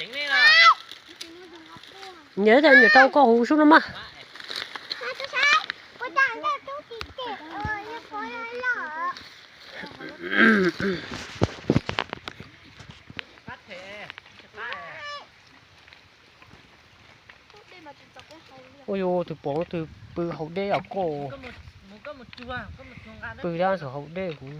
Niam tias niam tau koj huv sub no mas. Ua yuv, tus pom tus pw hauv dej os koj. Pw dab saum hauv dej kuv.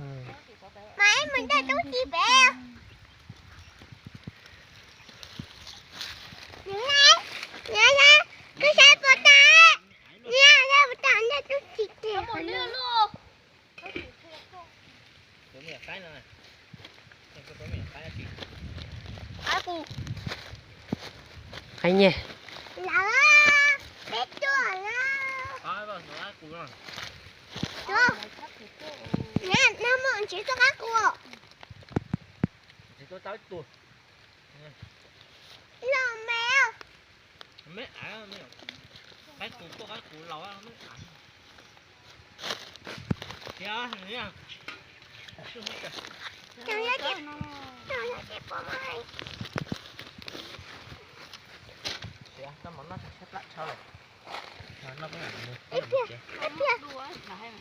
Qab nyeg.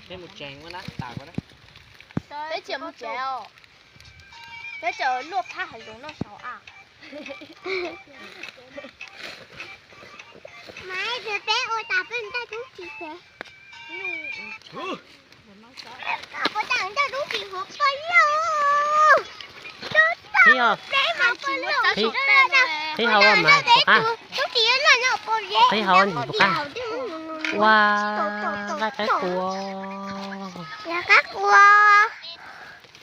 Peb mus tsev ua na tas ua na. Peb tsis mus tsev os. Peb tseem luaj phab hav zoov noj saum av. Mas peb ua tas peb ntaj tub tsis pem. Peb ntaj tub tsis hauv poj yog. Qhib hauv mas pov qab. Qhib hauv ntsis pov qab. Ua, qaib qaib qua. Qaib qua.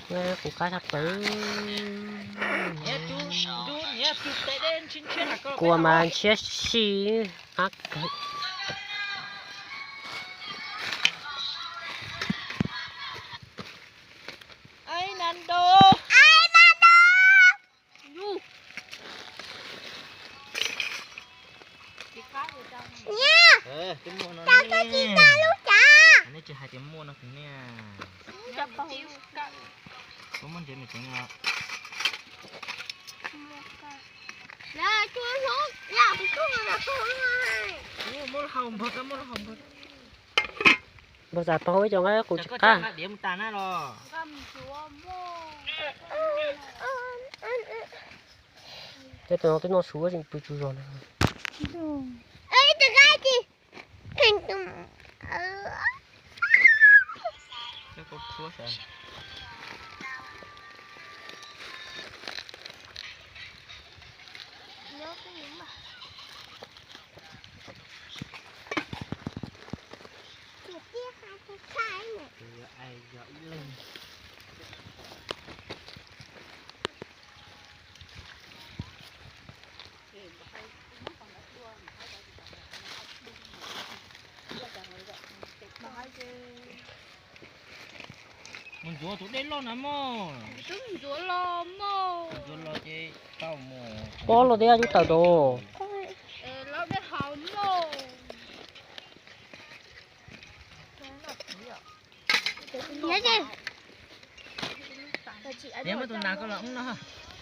Qaib qus qab tshaj plaws. Qua mas ntshiab si qab kawg. Nej tsis hais tias muaj no kwv niaj. Koj muaj ntsev me tsev no. Muab hau npog, muab hau npog. Npog tas pog ib co nqaib qus tsis qab. Diav mus tas na los. Tej tus no twb noj su tseem pw tsaug zog na. Mus ntxuav tus dej loj na mog. Twb ntxuav los mog. Ntxuav los ces tau mus. Pob los tias yus tawm tus. Los dej haus mog.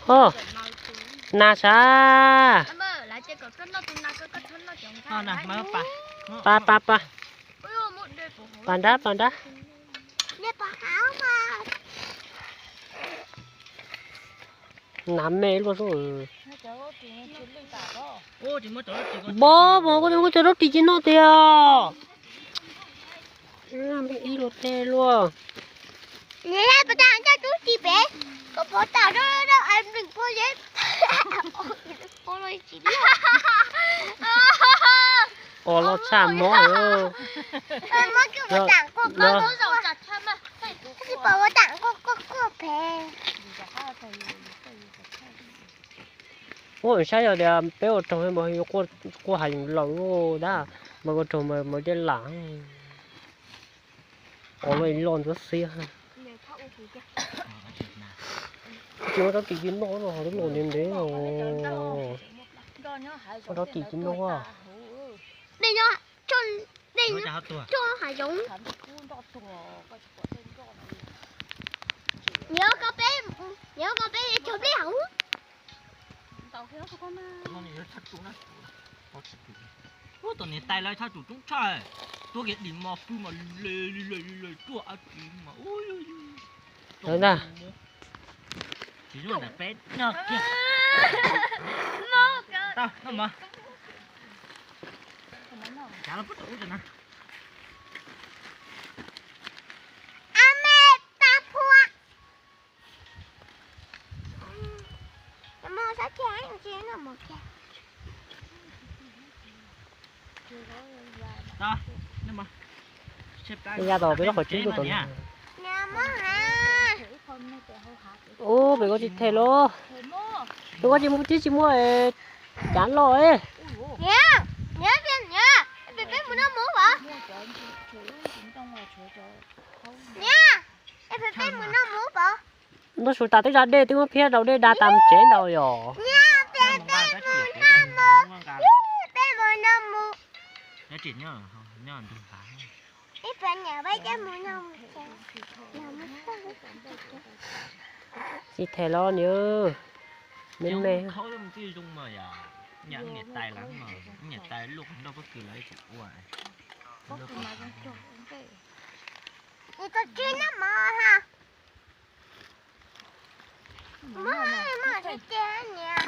Ho, nas sav. Pa pa pa. Pa nrab pa nrab. Nas me luaj xwb. Npab mas koj cov rab ris tsis noj tiag. Ib luag tej luaj. Os, loj tshaj mob. Ua saib yog tias peb ua raug mas yuav quaj hav zoov laus dab, mas ua raug mas dej lam. Os, loj ntsuab xiab. Tsis muaj rab ris tsis noj no, loj ntev ntev. Muaj rab ris tsis noj. Nyob ko peb, nyob ko peb cog dej hauv. Ua tom niam tais lawv tshaj tsum coob tshaj, tuaj kiag dim mos pw mas le le le tuaj a tsi mas. Lawv ntag. Tsis zuaj ntawm peb no kiag. Tau no mas. Cav los puab tau ub na. Ya tau peb lub qhov tsib tuaj tod. Ub, pem koj tsis them los. Pem koj tsis muaj, tib tsis muaj cav loj. Noj su tas twb zaj dej twb muab phiab rau dej da tas mus tsev ntau yom. Tsis them los niam, me me. Tsis tau tswb na.